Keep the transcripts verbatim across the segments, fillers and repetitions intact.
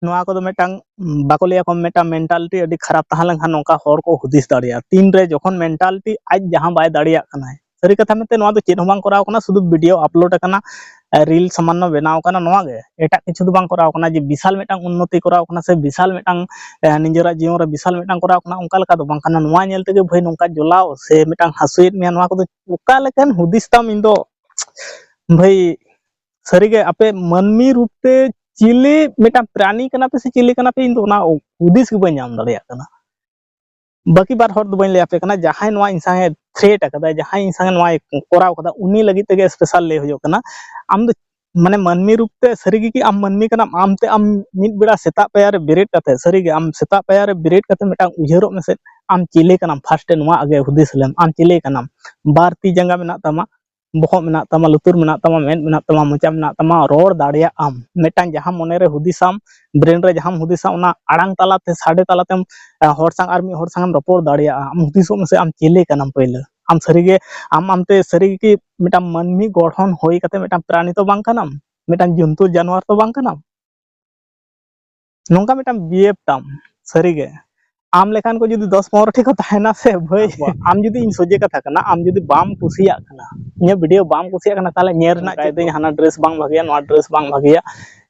ᱱᱚᱣᱟ ᱠᱚᱫᱚ ᱢᱤᱫᱴᱟᱝ, ᱵᱟᱠᱚ ᱞᱟᱹᱭᱟ ᱠᱚ, ᱢᱤᱫᱴᱟᱝ mentality ᱟᱹᱰᱤ ᱠᱷᱟᱨᱟᱯ ᱛᱟᱦᱮᱸ ᱞᱮᱱᱠᱷᱟᱱ ᱱᱚᱝᱠᱟ ᱦᱚᱲ ᱠᱚ ᱦᱩᱫᱤᱥ ᱫᱟᱲᱮᱭᱟᱜᱼᱟ᱾ ᱛᱤᱱᱨᱮ ᱡᱚᱠᱷᱚᱱ mentality ᱟᱡ ᱡᱟᱦᱟᱸ ᱵᱟᱭ ᱫᱟᱲᱮᱭᱟᱜ ᱠᱟᱱᱟᱭ, ᱥᱟᱹᱨᱤ ᱠᱟᱛᱷᱟ ᱢᱮᱱᱛᱮ ᱱᱚᱣᱟ ᱫᱚ ᱪᱮᱫ ᱦᱚᱸ ᱵᱟᱝ ᱠᱚᱨᱟᱣ ᱠᱟᱱᱟ, ᱥᱩᱫᱷᱩ video upload ᱟᱠᱟᱱᱟ, reel ᱥᱟᱢᱟᱱᱱᱚ ᱵᱮᱱᱟᱣ ᱠᱟᱱᱟ, ᱱᱚᱣᱟ ᱜᱮ᱾ ᱮᱴᱟᱜ ᱠᱤᱪᱷᱩ ᱫᱚ ᱵᱟᱝ ᱠᱚᱨᱟᱣ ᱠᱟᱱᱟ ᱡᱮ ᱵᱤᱥᱟᱞ ᱢᱤᱫᱴᱟᱝ ᱩᱱᱱᱚᱛᱤ ᱠᱚᱨᱟᱣ ᱠᱟᱱᱟ ᱥᱮ ᱵᱤᱥᱟᱞ ᱢᱤᱫᱴᱟᱝ, ᱮ, ᱱᱤᱡᱮᱨᱟᱜ ᱡᱤᱭᱚᱱ ᱨᱮ ᱵᱤᱥᱟᱞ ᱢᱤᱫᱴᱟᱝ ᱠᱚᱨᱟᱣ ᱠᱟᱱᱟ, ᱚᱱᱠᱟ ᱞᱮᱠᱟ ᱫᱚ ᱵᱟᱝ ᱠᱟᱱᱟ᱾ ᱱᱚᱣᱟ ᱧᱮᱞ ᱛᱮᱜᱮ ᱵᱷᱟᱹᱭ ᱱᱚᱝᱠᱟ ᱡᱚᱞᱟᱣ ᱥᱮ ᱢᱤᱫᱴᱟᱝ ᱦᱟᱹᱥᱩᱭᱮᱫ ᱢᱮᱭᱟ, ᱱᱚᱣᱟ ᱠᱚᱫᱚ ᱚᱠᱟ ᱞᱮᱠᱟᱱ ᱦᱩᱫᱤᱥ ᱛᱟᱢ? ᱤᱧ ᱫᱚ ᱵᱷᱟᱹᱭ ᱥᱟᱹᱨᱤᱜᱮ ᱟᱯᱮ ᱢᱟᱹᱱᱢᱤ ᱨᱩᱯ ᱛᱮ ᱪᱤᱞᱤ ᱢᱤᱫᱴᱟᱝ ᱯᱨᱟᱱᱤ ᱠᱟᱱᱟ ᱯᱮ ᱥᱮ ᱪᱤᱞᱤ ᱠᱟᱱᱟ ᱯᱮ? ᱤᱧ ᱫᱚ ᱚᱱᱟ ᱦᱩᱫᱤᱥ ᱜᱮ ᱵᱟᱹᱧ ᱧᱟᱢ ᱫᱟᱲᱮᱭᱟᱜ ᱠᱟᱱᱟ᱾ ᱵᱟᱹᱠᱤ ᱵᱟᱨ ᱦᱚᱲ ᱫᱚ ᱵᱟᱹᱧ ᱞᱟᱹᱭ ᱟᱯᱮ ᱠᱟᱱᱟ, ᱡᱟᱦᱟᱸᱭ ᱱᱚᱣᱟ ᱤᱧ ᱥᱟᱝ ᱮ threat ᱟᱠᱟᱫᱟ, ᱡᱟᱦᱟᱸᱭ ᱤᱧ ᱥᱟᱝ ᱱᱚᱣᱟᱭ ᱠᱚᱨᱟᱣ ᱠᱟᱫᱟ, ᱩᱱᱤ ᱞᱟᱹᱜᱤᱫ ᱛᱮᱜᱮ special ᱞᱟᱹᱭ ᱦᱩᱭᱩᱜ ᱠᱟᱱᱟ᱾ ᱟᱢ ᱫᱚ ᱢᱟᱱᱮ ᱢᱟᱹᱱᱢᱤ ᱨᱩᱯ ᱛᱮ ᱥᱟᱹᱨᱤ ᱜᱮ ᱠᱤ ᱟᱢ ᱢᱟᱹᱱᱢᱤ ᱠᱟᱱᱟᱢ? ᱟᱢ ᱛᱮ ᱟᱢ ᱢᱤᱫ ᱵᱮᱲᱟ ᱥᱮᱛᱟᱜ ᱯᱟᱭᱟᱨ ᱨᱮ ᱵᱮᱨᱮᱫ ᱠᱟᱛᱮ, ᱥᱟᱹᱨᱤ ᱜᱮ ᱟᱢ ᱥᱮᱛᱟᱜ ᱯᱟᱭᱟᱨ ᱨᱮ ᱵᱮᱨᱮᱫ ᱠᱟᱛᱮ ᱢᱤᱫᱴᱟᱝ ᱩᱭᱦᱟᱹᱨᱚᱜ ᱢᱮᱥᱮ, ᱟᱢ ᱪᱤᱞᱤ ᱠᱟᱱᱟᱢ? first ᱮ ᱱᱚᱣᱟ ᱟᱜᱮ ᱦᱩᱫᱤᱥ ᱞᱮᱢ, ᱟᱢ ᱪᱤᱞᱤ ᱠᱟᱱᱟᱢ? ᱵᱟᱨ ᱛᱤ ᱡᱟᱸᱜᱟ ᱢᱮᱱᱟᱜ ᱛᱟᱢᱟ, ᱵᱚᱦᱚᱜ ᱢᱮᱱᱟᱜ ᱛᱟᱢᱟ, ᱞᱩᱛᱩᱨ ᱢᱮᱱᱟᱜ ᱛᱟᱢᱟ, ᱢᱮᱫ ᱢᱮᱱᱟᱜ ᱛᱟᱢᱟ, ᱢᱚᱪᱟ ᱢᱮᱱᱟᱜ ᱛᱟᱢᱟ, ᱨᱚᱲ ᱫᱟᱲᱮᱭᱟᱜ ᱟᱢ, ᱢᱤᱫᱴᱟᱝ ᱡᱟᱦᱟᱸ ᱢᱚᱱᱮᱨᱮ ᱦᱩᱫᱤᱥᱟᱢ, brain ᱨᱮ ᱡᱟᱦᱟᱸᱢ ᱦᱩᱫᱤᱥᱟ, ᱚᱱᱟ ᱟᱲᱟᱝ ᱛᱟᱞᱟᱛᱮ, ᱥᱟᱰᱮ ᱛᱟᱞᱟᱛᱮᱢ, ᱮ, ᱦᱚᱲ ᱥᱟᱝ ᱟᱨ ᱢᱤᱫ ᱦᱚᱲ ᱥᱟᱝ ᱮᱢ ᱨᱚᱯᱚᱲ ᱫᱟᱲᱮᱭᱟᱜᱼᱟ᱾ ᱟᱢ ᱦᱩᱫᱤᱥᱚᱜ ᱢᱮᱥᱮ, ᱟᱢ ᱪᱤᱞᱤ ᱠᱟᱱᱟᱢ ᱯᱟᱹᱭᱞᱟᱹ? ᱟᱢ ᱥᱟᱹᱨᱤᱜᱮ, ᱟᱢ ᱟᱢᱛᱮ ᱥᱟᱹᱨᱤᱜᱮ ᱠᱤ ᱢᱤᱫᱴᱟᱝ ᱢᱟᱹᱱᱢᱤ ᱜᱚᱲᱦᱚᱱ ᱦᱩᱭ ᱠᱟᱛᱮ ᱢᱤᱫᱴᱟᱝ ᱯᱨᱟᱱᱤ ᱛᱚ ᱵᱟᱝ ᱠᱟᱱᱟᱢ, ᱢᱤᱫᱴᱟᱝ ᱡᱚᱱᱛᱩ ᱡᱟᱱᱣᱟᱨ ᱛᱚ ᱵᱟᱝ ᱠᱟᱱᱟᱢ? ᱱᱚᱝᱠᱟ ᱢᱤᱫᱴᱟᱝ behave ᱛᱟᱢ, ᱥᱟᱹᱨᱤᱜᱮ ᱟᱢ ᱞᱮᱠᱟᱱ ᱠᱚ ᱡᱩᱫᱤ ᱫᱚᱥ ᱯᱚᱱᱨᱚ ᱴᱤ ᱠᱚ ᱛᱟᱦᱮᱱᱟ ᱥᱮ ᱵᱷᱟᱹᱭ, ᱟᱵᱚᱣᱟᱜ ᱟᱢ ᱡᱩᱫᱤ, ᱤᱧ ᱥᱚᱡᱷᱮ ᱠᱟᱛᱷᱟ ᱠᱟᱱᱟ, ᱟᱢ ᱡᱩᱫᱤ ᱵᱟᱢ ᱠᱩᱥᱤᱭᱟᱜ ᱠᱟᱱᱟ, ᱤᱧᱟᱹᱜ video ᱵᱟᱢ ᱠᱩᱥᱤᱭᱟᱜ ᱠᱟᱱᱟ, ᱛᱟᱦᱚᱞᱮ ᱧᱮᱞ ᱨᱮᱱᱟᱜ ᱚᱱᱠᱟ ᱪᱮᱫ ᱫᱚ ᱦᱟᱱᱟ dress ᱵᱟᱝ ᱵᱷᱟᱜᱮᱭᱟ, ᱱᱚᱣᱟ dress ᱵᱟᱝ ᱵᱷᱟᱜᱮᱭᱟ,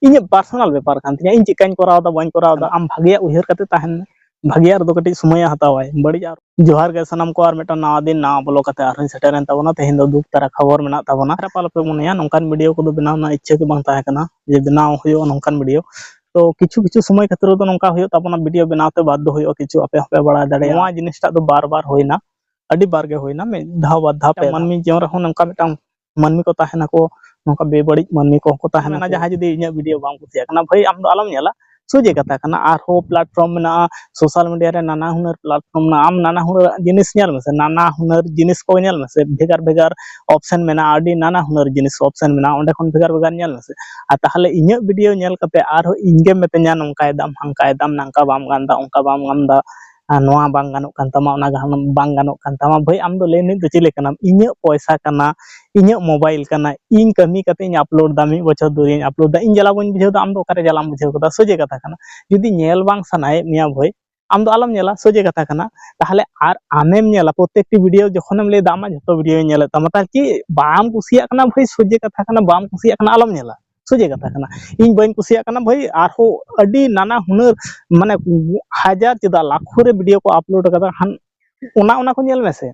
ᱤᱧᱟᱹᱜ personal ᱵᱮᱯᱟᱨ ᱠᱟᱱ ᱛᱤᱧᱟ, ᱤᱧ ᱪᱮᱫᱠᱟᱧ ᱠᱚᱨᱟᱣ ᱮᱫᱟ ᱵᱟᱹᱧ ᱠᱚᱨᱟᱣ ᱮᱫᱟ, ᱟᱢ ᱵᱷᱟᱜᱮᱭᱟᱜ ᱩᱭᱦᱟᱹᱨ ᱠᱟᱛᱮ ᱛᱟᱦᱮᱱ ᱢᱮ᱾ ᱵᱷᱟᱜᱮᱭᱟᱜ ᱨᱮᱫᱚ ᱠᱟᱹᱴᱤᱡ ᱥᱚᱢᱚᱭᱮ ᱦᱟᱛᱟᱣᱟᱭ, ᱵᱟᱹᱲᱤᱡᱟᱜ᱾ ᱡᱚᱦᱟᱨ ᱜᱮ ᱥᱟᱱᱟᱢ ᱠᱚ, ᱟᱨ ᱢᱤᱫᱴᱟᱝ ᱱᱟᱣᱟ ᱫᱤᱱ ᱱᱟᱣᱟ ᱵᱚᱞᱚ ᱠᱟᱛᱮ ᱟᱨᱦᱚᱸᱧ ᱥᱮᱴᱮᱨᱮᱱ ᱛᱟᱵᱚᱱᱟ᱾ ᱛᱮᱦᱮᱧ ᱫᱚ ᱫᱩᱠ ᱛᱟᱨᱟ ᱠᱷᱚᱵᱚᱨ ᱢᱮᱱᱟᱜ ᱛᱟᱵᱚᱱᱟ᱾ ᱠᱷᱟᱨᱟᱯ ᱟᱞᱚᱯᱮ ᱢᱚᱱᱮᱭᱟ, ᱱᱚᱝᱠᱟᱱ video ᱠᱚᱫᱚ ᱵᱮᱱᱟᱣ ᱨᱮᱱᱟᱜ ᱤᱪᱪᱷᱟᱹ ᱜᱮ ᱵᱟᱝ ᱛᱟᱦᱮᱸ ᱠᱟᱱᱟ ᱡᱮ ᱵᱮᱱᱟᱣ ᱦᱩᱭᱩᱜᱼᱟ ᱱᱚᱝᱠᱟᱱ video᱾ ᱛᱚ ᱠᱤᱪᱷᱩ ᱠᱤᱪᱷᱩ ᱥᱚᱢᱚᱭ ᱠᱷᱟᱹᱛᱤᱨ ᱫᱚ ᱱᱚᱝᱠᱟ ᱦᱩᱭᱩᱜ ᱛᱟᱵᱚᱱᱟ, video ᱵᱮᱱᱟᱣ ᱛᱮ ᱵᱟᱫᱽᱫᱷᱚ ᱦᱩᱭᱩᱜᱼᱟ, ᱠᱤᱪᱷᱩ ᱟᱯᱮ ᱦᱚᱸᱯᱮ ᱵᱟᱲᱟᱭ ᱫᱟᱲᱮᱭᱟᱜᱼᱟ᱾ ᱱᱚᱣᱟ ᱡᱤᱱᱤᱥᱴᱟᱜ ᱫᱚ ᱵᱟᱨ ᱵᱟᱨ ᱦᱩᱭᱱᱟ, ᱟᱹᱰᱤ ᱵᱟᱨ ᱜᱮ ᱦᱩᱭᱱᱟ, ᱢᱤᱫ ᱫᱷᱟᱣ ᱵᱟᱨ ᱫᱷᱟᱣ ᱯᱮ ᱫᱷᱟᱣ᱾ ᱢᱟᱹᱱᱢᱤ ᱡᱤᱭᱚᱱ ᱨᱮᱦᱚᱸ ᱱᱚᱝᱠᱟ ᱢᱤᱫᱴᱟᱝ ᱢᱟᱹᱱᱢᱤ ᱠᱚ ᱛᱟᱦᱮᱱᱟᱠᱚ, ᱱᱚᱝᱠᱟ ᱵᱮᱵᱟᱹᱲᱤᱡ ᱢᱟᱹᱱᱢᱤ ᱠᱚᱦᱚᱸ ᱠᱚ ᱛᱟᱦᱮᱱᱟ᱾ ᱢᱮᱱᱟ, ᱡᱟᱦᱟᱸᱭ ᱡᱩᱫᱤ ᱤᱧᱟᱹᱜ video ᱵᱟᱢ ᱠᱩᱥᱤᱭᱟᱜ ᱠᱟᱱᱟ, ᱵᱷᱟᱹᱭ ᱟᱢ ᱫᱚ ᱟᱞᱚᱢ ᱧᱮᱞᱟ, ᱥᱚᱡᱷᱮ ᱠᱟᱛᱷᱟ ᱠᱟᱱᱟ᱾ ᱟᱨᱦᱚᱸ platform ᱢᱮᱱᱟᱜᱼᱟ, social media ᱨᱮ ᱱᱟᱱᱟ ᱦᱩᱱᱟᱹᱨ platform ᱢᱮᱱᱟᱜᱼᱟ, ᱟᱢ ᱱᱟᱱᱟ ᱦᱩᱱᱟᱹᱨ ᱡᱤᱱᱤᱥ ᱧᱮᱞ ᱢᱮᱥᱮ, ᱱᱟᱱᱟ ᱦᱩᱱᱟᱹᱨ ᱡᱤᱱᱤᱥ ᱠᱚ ᱧᱮᱞ ᱢᱮᱥᱮ, ᱵᱷᱮᱜᱟᱨ ᱵᱷᱮᱜᱟᱨ option ᱢᱮᱱᱟᱜᱼᱟ, ᱟᱹᱰᱤ ᱱᱟᱱᱟ ᱦᱩᱱᱟᱹᱨ ᱡᱤᱱᱤᱥ option ᱢᱮᱱᱟᱜᱼᱟ, ᱚᱸᱰᱮ ᱠᱷᱚᱱ ᱵᱷᱮᱜᱟᱨ ᱵᱷᱮᱜᱟᱨ ᱧᱮᱞ ᱢᱮᱥᱮ᱾ ᱟᱨ ᱛᱟᱦᱚᱞᱮ ᱤᱧᱟᱹᱜ video ᱧᱮᱞ ᱠᱟᱛᱮ ᱟᱨᱦᱚᱸ ᱤᱧ ᱜᱮᱢ ᱢᱤᱛᱟᱹᱧᱟ, ᱱᱚᱝᱠᱟᱭ ᱫᱟᱢ, ᱦᱟᱝᱠᱟᱭ ᱫᱟᱢ, ᱱᱟᱝᱠᱟ ᱵᱟᱢ ᱜᱟᱱ ᱫᱟ, ᱚᱱᱠᱟ ᱵᱟᱢ ᱜᱟᱱ ᱫᱟ, ᱟᱨ ᱱᱚᱣᱟ ᱵᱟᱝ ᱜᱟᱱᱚᱜ ᱠᱟᱱ ᱛᱟᱢᱟ, ᱚᱱᱟ ᱜᱟᱱ- ᱵᱟᱝ ᱜᱟᱱᱚᱜ ᱠᱟᱱ ᱛᱟᱢᱟ᱾ ᱵᱷᱟᱹᱭ, ᱟᱢ ᱫᱚ ᱞᱟᱹᱭ ᱨᱤᱱᱤᱡ ᱫᱚ ᱪᱤᱞᱤ ᱠᱟᱱᱟᱢ? ᱤᱧᱟᱹᱜ ᱯᱚᱭᱥᱟ ᱠᱟᱱᱟ, ᱤᱧᱟᱹᱜ mobile ᱠᱟᱱᱟ, ᱤᱧ ᱠᱟᱹᱢᱤ ᱠᱟᱛᱮ ᱤᱧ upload ᱫᱟ, ᱢᱤᱫ ᱵᱚᱪᱷᱚᱨ ᱫᱷᱩᱨᱤᱭᱟᱹᱧ upload ᱫᱟ, ᱤᱧ ᱡᱟᱞᱟ ᱵᱟᱹᱧ ᱵᱩᱡᱷᱟᱹᱣ ᱫᱟ, ᱟᱢ ᱫᱚ ᱚᱠᱟᱨᱮ ᱡᱟᱞᱟᱢ ᱵᱩᱡᱷᱟᱹᱣ ᱠᱟᱫᱟ? ᱥᱚᱡᱷᱮ ᱠᱟᱛᱷᱟ ᱠᱟᱱᱟ, ᱡᱩᱫᱤ ᱧᱮᱞ ᱵᱟᱝ ᱥᱟᱱᱟᱭᱮᱫ ᱢᱮᱭᱟ ᱵᱷᱟᱹᱭ, ᱟᱢ ᱫᱚ ᱟᱞᱚᱢ ᱧᱮᱞᱟ, ᱥᱚᱡᱷᱮ ᱠᱟᱛᱷᱟ ᱠᱟᱱᱟ᱾ ᱛᱟᱦᱚᱞᱮ ᱟᱨ ᱟᱢᱮᱢ ᱧᱮᱞᱟ, ᱯᱨᱚᱛᱮᱠᱴᱤ video ᱡᱚᱠᱷᱚᱱᱮᱢ ᱞᱟᱹᱭ ᱫᱟ ᱟᱢᱟᱜ ᱡᱷᱚᱛᱚ videoᱧ ᱧᱮᱞᱮᱫ ᱛᱟᱢᱟ, ᱛᱟᱦᱚᱞᱮ ᱪᱮᱫ ᱵᱟᱢ ᱠᱩᱥᱤᱭᱟᱜ ᱠᱟᱱᱟ ᱵᱷᱟᱹᱭ? ᱥᱚᱡᱷᱮ ᱠᱟᱛᱷᱟ ᱠᱟᱱᱟ, ᱵᱟᱢ ᱠᱩᱥᱤᱭᱟᱜ ᱠᱟᱱᱟ, ᱟᱞᱚᱢ ᱧᱮᱞᱟ, ᱥᱚᱡᱷᱮ ᱠᱟᱛᱷᱟ ᱠᱟᱱᱟ᱾ ᱤᱧ ᱵᱟᱹᱧ ᱠᱩᱥᱤᱭᱟᱜ ᱠᱟᱱᱟ ᱵᱷᱟᱹᱭ, ᱟᱨᱦᱚᱸ ᱟᱹᱰᱤ ᱱᱟᱱᱟ ᱦᱩᱱᱟᱹᱨ, ᱢᱟᱱᱮ, ᱦᱟᱡᱟᱨ ᱪᱮᱫᱟᱜ ᱞᱟᱠᱷᱚ ᱨᱮ video ᱠᱚ upload ᱠᱟᱫᱟ, ᱦᱟᱱ ᱚᱱᱟ ᱚᱱᱟ ᱠᱚ ᱧᱮᱞ ᱢᱮᱥᱮ᱾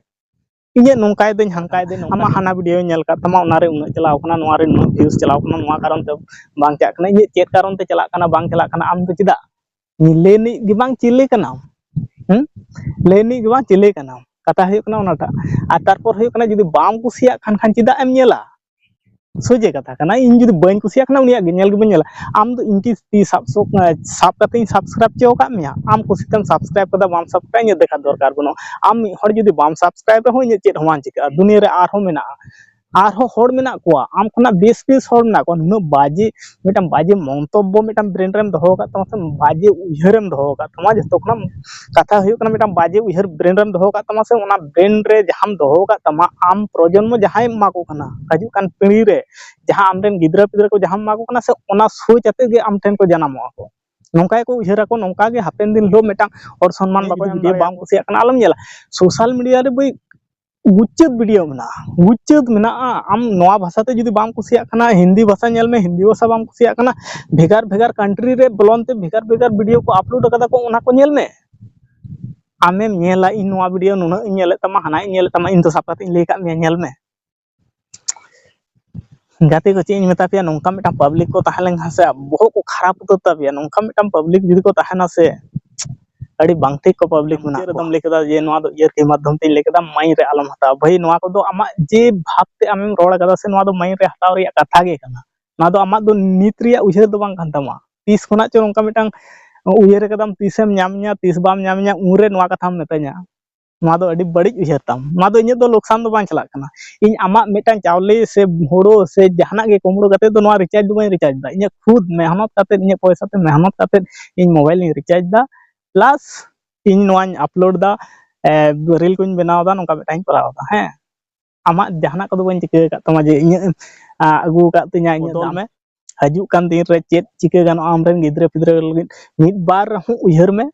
ᱤᱧᱟᱹᱜ ᱱᱚᱝᱠᱟᱭ ᱫᱟᱹᱧ, ᱦᱟᱱᱠᱟᱭ ᱫᱟᱹᱧ, ᱟᱢᱟᱜ ᱦᱟᱱᱟ videoᱧ ᱧᱮᱞ ᱠᱟᱫ ᱛᱟᱢᱟ, ᱚᱱᱟᱨᱮ ᱩᱱᱟᱹᱜ ᱪᱟᱞᱟᱣ ᱠᱟᱱᱟ, ᱱᱚᱣᱟᱨᱮ ᱱᱩᱱᱟᱹᱜ views ᱪᱟᱞᱟᱣ ᱠᱟᱱᱟ, ᱱᱚᱣᱟ ᱠᱟᱨᱚᱱ ᱛᱮ ᱵᱟᱝ ᱪᱟᱞᱟᱜ ᱠᱟᱱᱟ, ᱤᱧᱟᱹᱜ ᱪᱮᱫ ᱠᱟᱨᱚᱱ ᱛᱮ ᱪᱟᱞᱟᱜ ᱠᱟᱱᱟ, ᱵᱟᱝ ᱪᱟᱞᱟᱜ ᱠᱟᱱᱟ, ᱟᱢ ᱫᱚ ᱪᱮᱫᱟᱜ ᱞᱟᱹᱭ ᱨᱤᱱᱤᱡ ᱜᱮ ᱵᱟᱝ ᱪᱤᱞᱤ ᱠᱟᱱᱟᱢ? ᱦᱩᱸ? ᱞᱟᱹᱭ ᱨᱤᱱᱤᱡ ᱜᱮ ᱵᱟᱝ ᱪᱤᱞᱤ ᱠᱟᱱᱟᱢ? ᱠᱟᱛᱷᱟ ᱦᱩᱭᱩᱜ ᱠᱟᱱᱟ ᱚᱱᱟᱴᱟᱜ᱾ ᱟᱨ ᱛᱟᱨᱯᱚᱨ ᱦᱩᱭᱩᱜ ᱠᱟᱱᱟ, ᱡᱩᱫᱤ ᱵᱟᱢ ᱠᱩᱥᱤᱭᱟᱜ ᱠᱷᱟᱱ, ᱠᱷᱟᱱ ᱪᱮᱫᱟᱜ ᱮᱢ ᱧᱮᱞᱟ? ᱥᱚᱡᱷᱮ ᱠᱟᱛᱷᱟ ᱠᱟᱱᱟ, ᱤᱧ ᱡᱩᱫᱤ ᱵᱟᱹᱧ ᱠᱩᱥᱤᱭᱟᱜ ᱠᱟᱱᱟ, ᱩᱱᱤᱭᱟᱜ ᱜᱮ ᱧᱮᱞ ᱜᱮ ᱵᱟᱹᱧ ᱧᱮᱞᱟ᱾ ᱟᱢ ᱫᱚ ᱤᱧ ᱠᱤ ᱛᱤ ᱥᱟᱵ ᱥᱚ-, ᱥᱟᱵ ᱠᱟᱛᱮ ᱤᱧ subscribe ᱦᱚᱪᱚ ᱟᱠᱟᱫ ᱢᱮᱭᱟ? ᱟᱢ ᱠᱩᱥᱤᱛᱮᱢ subscribe ᱠᱟᱫᱟ, ᱵᱟᱢ subscribe, ᱤᱧᱟᱹᱜ ᱫᱮᱠᱷᱟ ᱫᱚᱨᱠᱟᱨ ᱵᱟᱹᱱᱩᱜᱼᱟ᱾ ᱟᱢ ᱢᱤᱫ ᱦᱚᱲ ᱡᱩᱫᱤ ᱵᱟᱢ subscribe ᱨᱮᱦᱚᱸ, ᱤᱧᱟᱹᱜ ᱪᱮᱫ ᱦᱚᱸ ᱵᱟᱝ ᱪᱤᱠᱟᱹᱜᱼᱟ᱾ ᱫᱩᱱᱤᱭᱟᱹ ᱨᱮ ᱟᱨᱦᱚᱸ ᱢᱮᱱᱟᱜᱼᱟ, ᱟᱨᱦᱚᱸ ᱦᱚᱲ ᱢᱮᱱᱟᱜ ᱠᱚᱣᱟ, ᱟᱢ ᱠᱷᱚᱱᱟᱜ ᱵᱮᱥ ᱵᱮᱥ ᱦᱚᱲ ᱢᱮᱱᱟᱜ ᱠᱚᱣᱟ᱾ ᱱᱩᱱᱟᱹᱜ ᱵᱟᱡᱮ, ᱢᱤᱫᱴᱟᱝ ᱵᱟᱡᱮ ᱢᱚᱱᱛᱚᱵᱵᱚ ᱢᱤᱫᱴᱟᱝ brain ᱨᱮᱢ ᱫᱚᱦᱚ ᱟᱠᱟᱫ ᱛᱟᱢᱟ ᱥᱮ, ᱵᱟᱡᱮ ᱩᱭᱦᱟᱹᱨᱮᱢ ᱫᱚᱦᱚ ᱟᱠᱟᱫ ᱛᱟᱢᱟ, ᱡᱚᱛᱚ ᱠᱷᱚᱱᱟᱜ ᱠᱟᱛᱷᱟ ᱦᱩᱭᱩᱜ ᱠᱟᱱᱟ, ᱢᱤᱫᱴᱟᱝ ᱵᱟᱡᱮ ᱩᱭᱦᱟᱹᱨ brain ᱨᱮᱢ ᱫᱚᱦᱚ ᱟᱠᱟᱫ ᱛᱟᱢᱟ ᱥᱮ, ᱚᱱᱟ brain ᱨᱮ ᱡᱟᱦᱟᱸᱢ ᱫᱚᱦᱚ ᱟᱠᱟᱫ ᱛᱟᱢᱟ, ᱟᱢ ᱯᱨᱚᱡᱚᱱᱢᱚ ᱡᱟᱦᱟᱸᱭᱮᱢ ᱮᱢᱟ ᱠᱚ ᱠᱟᱱᱟ, ᱦᱤᱡᱩᱜ ᱠᱟᱱ ᱯᱤᱲᱦᱤ ᱨᱮ ᱡᱟᱦᱟᱸ ᱟᱢᱨᱮᱱ ᱜᱤᱫᱽᱨᱟᱹ ᱯᱤᱫᱽᱨᱟᱹ ᱠᱚ ᱡᱟᱦᱟᱸᱢ ᱮᱢᱟ ᱠᱚ ᱠᱟᱱᱟ ᱥᱮ, ᱚᱱᱟ ᱥᱳᱪ ᱟᱛᱮᱫ ᱜᱮ ᱟᱢ ᱴᱷᱮᱱ ᱠᱚ ᱡᱟᱱᱟᱢᱚᱜᱼᱟ ᱠᱚ᱾ ᱱᱚᱝᱠᱟ ᱜᱮᱠᱚ ᱩᱭᱦᱟᱹᱨᱟᱠᱚ, ᱱᱚᱝᱠᱟ ᱜᱮ ᱦᱟᱯᱮᱱ ᱫᱤᱱ ᱦᱤᱞᱳᱜ ᱢᱤᱫᱴᱟᱝ ᱦᱚᱲ ᱥᱚᱱᱢᱟᱱ ᱵᱟᱠᱚ ᱧᱟᱢ ᱫᱟᱲᱮᱭᱟᱜᱼᱟ᱾ ᱵᱟᱢ ᱠᱩᱥᱤᱭᱟᱜ ᱠᱟᱱᱟ, ᱟᱞᱚᱢ ᱧᱮᱞᱟ᱾ ᱥᱳᱥᱟᱞ ᱢᱤᱰᱤᱭᱟ ᱨᱮ ᱵᱷᱟᱹᱭ ᱜᱩᱪᱟᱹᱫ ᱵᱷᱤᱰᱤᱭᱳ ᱢᱮᱱᱟᱜᱼᱟ, ᱜᱩᱪᱟᱹᱫ ᱢᱮᱱᱟᱜᱼᱟ᱾ ᱟᱢ ᱱᱚᱣᱟ ᱵᱷᱟᱥᱟ ᱛᱮ ᱡᱩᱫᱤ ᱵᱟᱢ ᱠᱩᱥᱤᱭᱟᱜ ᱠᱟᱱᱟ, ᱦᱤᱱᱫᱤ ᱵᱷᱟᱥᱟ ᱧᱮᱞ ᱢᱮ, ᱦᱤᱱᱫᱤ ᱵᱷᱟᱥᱟ ᱵᱟᱢ ᱠᱩᱥᱤᱭᱟᱜ ᱠᱟᱱᱟ, ᱵᱷᱮᱜᱟᱨ ᱵᱷᱮᱜᱟᱨ country ᱨᱮ ᱵᱚᱞᱚᱱ ᱛᱮ ᱵᱷᱮᱜᱟᱨ ᱵᱷᱮᱜᱟᱨ ᱵᱷᱤᱰᱤᱭᱳ ᱠᱚ upload ᱠᱟᱫᱟ ᱠᱚ, ᱚᱱᱟ ᱠᱚ ᱧᱮᱞ ᱢᱮ᱾ ᱟᱢᱮᱢ ᱧᱮᱞᱟ, ᱤᱧ ᱱᱚᱣᱟ ᱵᱷᱤᱰᱤᱭᱳ ᱱᱩᱱᱟᱹᱜ ᱤᱧ ᱧᱮᱞᱮᱫ ᱛᱟᱢᱟ, ᱦᱟᱱᱟ ᱤᱧ ᱧᱮᱞᱮᱫ ᱛᱟᱢᱟ, ᱤᱧ ᱫᱚ ᱥᱟᱵ ᱠᱟᱛᱮ ᱤᱧ ᱞᱟᱹᱭ ᱠᱟᱜ ᱢᱮᱭᱟ, ᱧᱮᱞ ᱢᱮ᱾ ᱜᱟᱛᱮ ᱠᱚ, ᱪᱮᱫ ᱤᱧ ᱢᱮᱛᱟ ᱯᱮᱭᱟ, ᱱᱚᱝᱠᱟ ᱢᱤᱫᱴᱟᱝ public ᱠᱚ ᱛᱟᱦᱮᱸ ᱞᱮᱱᱠᱷᱟᱱ ᱥᱮ, ᱵᱚᱦᱚᱜ ᱠᱚ ᱠᱷᱟᱨᱟᱯ ᱩᱛᱟᱹᱨ ᱛᱟᱯᱮᱭᱟ᱾ ᱱᱚᱝᱠᱟ ᱢᱤᱫᱴᱟᱝ public ᱡᱩᱫᱤ ᱠᱚ ᱛᱟᱦᱮᱱᱟ ᱥᱮ, ᱟᱹᱰᱤ ᱵᱟᱝ ᱴᱷᱤᱠ ᱠᱚ public ᱢᱮᱱᱟᱜ ᱠᱚᱣᱟ᱾ ᱢᱩᱪᱟᱹᱫ ᱨᱮᱫᱚᱢ ᱞᱟᱹᱭ ᱠᱮᱫᱟ ᱡᱮ ᱱᱚᱣᱟ ᱫᱚ ᱤᱭᱟᱹᱨᱠᱤ ᱢᱟᱫᱽᱫᱷᱚᱢ ᱛᱮᱧ ᱞᱟᱹᱭ ᱠᱮᱫᱟ, mind ᱨᱮ ᱟᱞᱚᱢ ᱦᱟᱛᱟᱣᱟ᱾ ᱵᱷᱟᱹᱭ, ᱱᱚᱣᱟ ᱠᱚᱫᱚ ᱟᱢᱟᱜ ᱡᱮ ᱵᱷᱟᱵᱽ ᱛᱮ ᱟᱢᱮᱢ ᱨᱚᱲ ᱠᱟᱫᱟ ᱥᱮ, ᱱᱚᱣᱟ ᱫᱚ mind ᱨᱮ ᱦᱟᱛᱟᱣ ᱨᱮᱭᱟᱜ ᱠᱟᱛᱷᱟ ᱜᱮ ᱠᱟᱱᱟ᱾ ᱱᱚᱣᱟ ᱫᱚ ᱟᱢᱟᱜ ᱫᱚ ᱱᱤᱛ ᱨᱮᱭᱟᱜ ᱩᱭᱦᱟᱹᱨ ᱫᱚ ᱵᱟᱝ ᱠᱟᱱ ᱛᱟᱢᱟ᱾ ᱛᱤᱥ ᱠᱷᱚᱱᱟᱜ ᱪᱚ ᱱᱚᱝᱠᱟ ᱢᱤᱫᱴᱟᱝ ᱩᱭᱦᱟᱹᱨ ᱠᱟᱫᱟᱢ, ᱛᱤᱥᱮᱢ ᱧᱟᱢ ᱤᱧᱟ, ᱛᱤᱥ ᱵᱟᱢ ᱧᱟᱢ ᱤᱧᱟ, ᱩᱱᱨᱮ ᱱᱚᱣᱟ ᱠᱟᱛᱷᱟᱢ ᱢᱮᱛᱟᱹᱧᱟ᱾ ᱱᱚᱣᱟ ᱫᱚ ᱟᱹᱰᱤ ᱵᱟᱹᱲᱤᱡ ᱩᱭᱦᱟᱹᱨ ᱛᱟᱢ᱾ ᱱᱚᱣᱟ ᱫᱚ ᱤᱧᱟᱹᱜ ᱫᱚ ᱞᱚᱠᱥᱟᱱ ᱫᱚ ᱵᱟᱝ ᱪᱟᱞᱟᱜ ᱠᱟᱱᱟ᱾ ᱤᱧ ᱟᱢᱟᱜ ᱢᱤᱫᱴᱟᱝ ᱪᱟᱣᱞᱮ ᱥᱮ ᱦᱳᱲᱳ ᱥᱮ ᱡᱟᱦᱟᱱᱟᱜ ᱜᱮ ᱠᱩᱢᱵᱽᱲᱩ ᱠᱟᱛᱮ ᱫᱚ ᱱᱚᱣᱟ recharge ᱫᱚ ᱵᱟᱹᱧ recharge ᱮᱫᱟ᱾ ᱤᱧᱟᱹᱜ ᱠᱷᱩᱫ ᱢᱮᱦᱱᱚᱛ ᱠᱟᱛᱮ, ᱤᱧᱟᱹᱜ ᱯᱚᱭᱥᱟ ᱛᱮ ᱢᱮᱦᱱᱚᱛ ᱠᱟᱛᱮ ᱤᱧ mobile ᱤᱧ recharge ᱮᱫᱟ, plus ᱤᱧ ᱱᱚᱣᱟᱧ ᱟᱯᱞᱳᱰ ᱫᱟ, ᱨᱤᱞ ᱠᱚᱧ ᱵᱮᱱᱟᱣ ᱫᱟ, ᱱᱚᱝᱠᱟ ᱢᱤᱫᱴᱟᱝ ᱤᱧ ᱠᱚᱨᱟᱣ ᱫᱟ᱾ ᱦᱮᱸ, ᱟᱢᱟᱜ ᱡᱟᱦᱟᱱᱟᱜ ᱠᱚᱫᱚ ᱵᱟᱹᱧ ᱪᱤᱠᱟᱹ ᱟᱠᱟᱫ ᱛᱟᱢᱟ ᱡᱮ ᱤᱧᱟᱹᱜ ᱮᱢ ᱟᱹᱜᱩ ᱟᱠᱟᱫ ᱛᱤᱧᱟ, ᱤᱧᱟᱹᱜ ᱵᱚᱫᱚᱞ ᱫᱟᱢ ᱢᱮ᱾ ᱦᱤᱡᱩᱜ ᱠᱟᱱ ᱫᱤᱱ ᱨᱮ ᱪᱮᱫ ᱪᱤᱠᱟᱹ ᱜᱟᱱᱚᱜᱼᱟ ᱟᱢᱨᱮᱱ ᱜᱤᱫᱽᱨᱟᱹ ᱯᱤᱫᱽᱨᱟᱹ ᱞᱟᱹᱜᱤᱫ, ᱢᱤᱫ ᱵᱟᱨ ᱨᱮᱦᱚᱸ ᱩᱭᱦᱟᱹᱨ ᱢᱮ᱾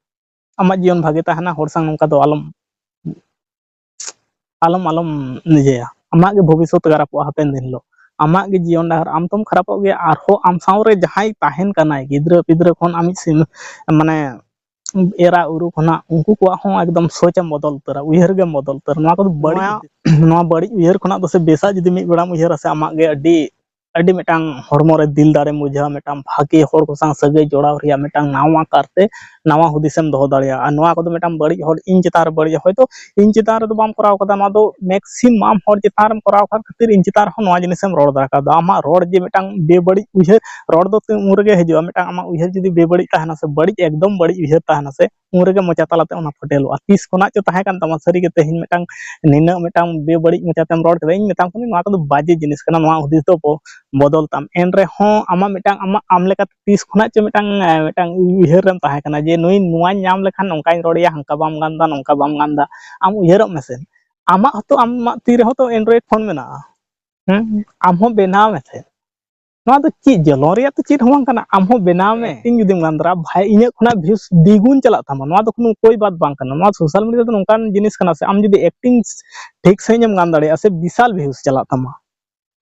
ᱟᱢᱟᱜ ᱡᱤᱭᱚᱱ ᱵᱷᱟᱜᱮ ᱛᱟᱦᱮᱱᱟ, ᱦᱚᱲ ᱥᱟᱶ ᱱᱚᱝᱠᱟ ᱫᱚ ᱟᱞᱚᱢ ᱟᱞᱚᱢ ᱟᱞᱚᱢ ᱤᱭᱟᱹᱭᱟ᱾ ᱟᱢᱟᱜ ᱜᱮ ᱵᱷᱚᱵᱤᱥᱥᱚᱛ ᱠᱷᱟᱨᱟᱯᱚᱜᱼᱟ ᱦᱟᱯᱮᱱ ᱫᱤᱱ ᱦᱤᱞᱳᱜ᱾ ᱟᱢᱟᱜ ᱜᱮ ᱡᱤᱭᱚᱱ ᱰᱟᱦᱟᱨ, ᱟᱢ ᱛᱚᱢ ᱠᱷᱟᱨᱟᱯᱚᱜ ᱜᱮᱭᱟ, ᱟᱨᱦᱚᱸ ᱟᱢ ᱥᱟᱶᱨᱮ ᱡᱟᱦᱟᱸᱭ ᱛᱟᱦᱮᱱ ᱠᱟᱱᱟᱭ, ᱜᱤᱫᱽᱨᱟᱹ ᱯᱤᱫᱽᱨᱟᱹ ᱠᱷᱚᱱ ᱟᱢᱤᱡ ᱥᱤᱢ ᱢᱟᱱᱮ ᱮᱨᱟ ᱩᱨᱩ ᱠᱷᱚᱱᱟᱜ ᱩᱱᱠᱩ ᱠᱚᱣᱟᱜ ᱦᱚᱸ ᱮᱠᱫᱚᱢ ᱥᱳᱪ ᱮᱢ ᱵᱵᱚᱫᱚᱞ ᱩᱛᱟᱹᱨᱟ, ᱩᱭᱦᱟᱹᱨ ᱜᱮᱢ ᱵᱚᱫᱚᱞ ᱩᱛᱟᱹᱨᱟ᱾ ᱱᱚᱣᱟ ᱠᱚᱫᱚ ᱵᱟᱹᱲᱤᱡ ᱱᱚᱣᱟ ᱵᱟᱹᱲᱤᱡ ᱩᱭᱦᱟᱹᱨ ᱠᱷᱚᱱᱟᱜ ᱫᱚ ᱥᱮ ᱵᱮᱥᱟᱜ ᱡᱩᱫᱤ ᱢᱤᱫ ᱵᱮᱲᱟᱢ ᱩᱭᱦᱟᱹᱨᱟ ᱥᱮ, ᱟᱢᱟᱜ ᱜᱮ ᱟᱹᱰᱤ ᱟᱹᱰᱤ ᱢᱤᱫᱴᱟᱝ ᱦᱚᱲᱢᱚ ᱨᱮ ᱫᱤᱞ ᱫᱟᱲᱮᱢ ᱵᱩᱡᱷᱟᱹᱣᱟ, ᱢᱤᱫᱴᱟᱝ ᱵᱷᱟᱜᱮ ᱦᱚᱲ ᱠᱚ ᱥᱟᱶ ᱥᱟᱹᱜᱟᱹᱭ ᱡᱚᱲᱟᱣ ᱨᱮᱭᱟᱜ ᱢᱤᱫᱴᱟᱝ ᱱᱟᱣᱟ ᱠᱟᱨᱛᱮ ᱱᱟᱣᱟ ᱦᱩᱫᱤᱥᱮᱢ ᱫᱚᱦᱚ ᱫᱟᱲᱮᱭᱟᱜᱼᱟ᱾ ᱟᱨ ᱱᱚᱣᱟ ᱠᱚᱫᱚ ᱢᱤᱫᱴᱟᱝ ᱵᱟᱹᱲᱤᱡ ᱦᱚᱲ ᱤᱧ ᱪᱮᱛᱟᱱ ᱨᱮ ᱵᱟᱹᱲᱤᱡ, ᱦᱚᱭᱛᱳ ᱤᱧ ᱪᱮᱛᱟᱱ ᱨᱮᱫᱚ ᱵᱟᱢ ᱠᱚᱨᱟᱣ ᱠᱟᱫᱟ, ᱱᱚᱣᱟ ᱫᱚ ᱢᱮᱠᱥᱤᱢᱟᱢ ᱦᱚᱲ ᱪᱮᱛᱟᱱ ᱨᱮᱢ ᱠᱚᱨᱟᱣ ᱠᱟᱫ ᱠᱷᱟᱹᱛᱤᱨ ᱤᱧ ᱪᱮᱛᱟᱱ ᱨᱮᱦᱚᱸ ᱱᱚᱣᱟ ᱡᱤᱱᱤᱥᱮᱢ ᱨᱚᱲ ᱫᱟᱲᱮ ᱠᱟᱣᱫᱟ᱾ ᱟᱢᱟᱜ ᱨᱚᱲ ᱡᱮ ᱢᱤᱫᱴᱟᱝ ᱵᱮᱵᱟᱹᱲᱤᱡ ᱩᱭᱦᱟᱹᱨ, ᱨᱚᱲ ᱫᱚ ᱩᱱ ᱨᱮᱜᱮ ᱦᱤᱡᱩᱜᱼᱟ, ᱢᱤᱫᱴᱟᱝ ᱟᱢᱟᱜ ᱩᱭᱦᱟᱹᱨ ᱡᱩᱫᱤ ᱵᱮᱵᱟᱹᱲᱤᱡ ᱛᱟᱦᱮᱱᱟ ᱥᱮ, ᱵᱟᱹᱲᱤᱡ ᱮᱠᱫᱚᱢ ᱵᱟᱹᱲᱤᱡ ᱩᱭᱦᱟᱹᱨ ᱛᱟᱦᱮᱱᱟ ᱥᱮ, ᱩᱱ ᱨᱮᱜᱮ ᱢᱚᱪᱟ ᱛᱟᱞᱟᱛᱮ ᱚᱱᱟ ᱯᱷᱚᱴᱮᱞᱚᱜᱼᱟ᱾ ᱛᱤᱥ ᱠᱷᱚᱱᱟᱜ ᱪᱚ ᱛᱟᱦᱮᱸ ᱠᱟᱱ ᱛᱟᱢᱟ, ᱥᱟᱹᱨᱤ ᱜᱮ ᱛᱮᱦᱮᱧ ᱢᱤᱫᱴᱟᱝ ᱱᱤᱱᱟᱹᱜ ᱢᱤᱫᱴᱟᱝ ᱵᱮᱵᱟᱹᱲᱤᱡ ᱢᱚᱪᱟᱛᱮᱢ ᱨᱚᱲ ᱠᱮᱫᱟ᱾ ᱤᱧ ᱢᱮᱛᱟᱢ ᱠᱟᱹᱱᱟᱹᱧ, ᱱᱚᱣᱟ ᱠᱚᱫᱚ ᱵᱟᱡᱮ ᱡᱤᱱᱤᱥ ᱠᱟᱱᱟ, ᱱᱚᱣᱟ ᱦᱩᱫᱤᱥ ᱫᱚ ᱵᱚ-, ᱵᱚᱫᱚᱞ ᱛᱟᱢ᱾ ᱮᱱ ᱨᱮᱦᱚᱸ ᱟᱢᱟᱜ ᱢᱤᱫᱴᱟᱝ ᱟᱢᱟᱜ ᱟᱢ ᱞᱮᱠᱟᱛᱮ ᱛᱤᱥ ᱠᱷᱚᱱᱟᱜ ᱪᱚ ᱢᱤᱫᱴᱟᱝ, ᱮ, ᱢᱤᱫᱴᱟᱝ ᱩᱭᱦᱟᱹᱨ ᱨᱮᱢ ᱛᱟᱦᱮᱸ ᱠᱟᱱᱟ ᱡᱮ ᱱᱩᱭ ᱱᱚᱣᱟᱧ ᱧᱟᱢ ᱞᱮᱠᱷᱟᱱ ᱱᱚᱝᱠᱟᱧ ᱨᱚᱲ ᱮᱭᱟ, ᱦᱟᱝᱠᱟ ᱵᱟᱢ ᱜᱟᱱ ᱫᱟ, ᱱᱚᱝᱠᱟ ᱵᱟᱢ ᱜᱟᱱ ᱫᱟ᱾ ᱟᱢ ᱩᱭᱦᱟᱹᱨᱚᱜ ᱢᱮᱥᱮ, ᱟᱢᱟᱜ ᱦᱚᱸᱛᱚ, ᱟᱢᱟᱜ ᱛᱤ ᱨᱮᱦᱚᱸ ᱛᱚ Android ᱯᱷᱳᱱ ᱢᱮᱱᱟᱜᱼᱟ᱾ ᱦᱮᱸ, ᱟᱢ ᱦᱚᱸ ᱵᱮᱱᱟᱣ ᱢᱮᱥᱮ᱾ ᱱᱚᱣᱟ ᱫᱚ ᱪᱮᱫ ᱡᱚᱞᱚᱱ ᱨᱮᱭᱟᱜ ᱛᱚ ᱪᱮᱫ ᱦᱚᱸ ᱵᱟᱝ ᱠᱟᱱᱟ᱾ ᱟᱢ ᱦᱚᱸ ᱵᱮᱱᱟᱣ ᱢᱮ, ᱤᱧ ᱡᱩᱫᱤᱢ ᱜᱟᱱ ᱫᱟᱨᱟ ᱵᱷᱟᱭ, ᱤᱧᱟᱹᱜ ᱠᱷᱚᱱᱟᱜ ᱵᱷᱤᱭᱩᱥ ᱫᱤᱜᱩᱱ ᱪᱟᱞᱟᱜ ᱛᱟᱢᱟ, ᱱᱚᱣᱟ ᱫᱚ ᱠᱳᱱᱳ ᱩᱯᱟᱹᱭ ᱵᱟᱫ ᱵᱟᱝ ᱠᱟᱱᱟ᱾ ᱱᱚᱣᱟ ᱥᱳᱥᱟᱞ ᱢᱤᱰᱤᱭᱟ ᱫᱚ ᱱᱚᱝᱠᱟᱱ ᱡᱤᱱᱤᱥ ᱠᱟᱱᱟ ᱥᱮ, ᱟᱢ ᱡᱩᱫᱤ ᱮᱠᱴᱤᱝ ᱴᱷᱤᱠ ᱥᱟᱺᱦᱤᱡ ᱮᱢ ᱜᱟᱱ ᱫᱟᱲᱮᱭᱟᱜᱼᱟ ᱥᱮ, ᱵᱤᱥᱟᱞ ᱵᱷᱤᱭᱩᱥ ᱪᱟᱞᱟᱜ ᱛᱟᱢᱟ᱾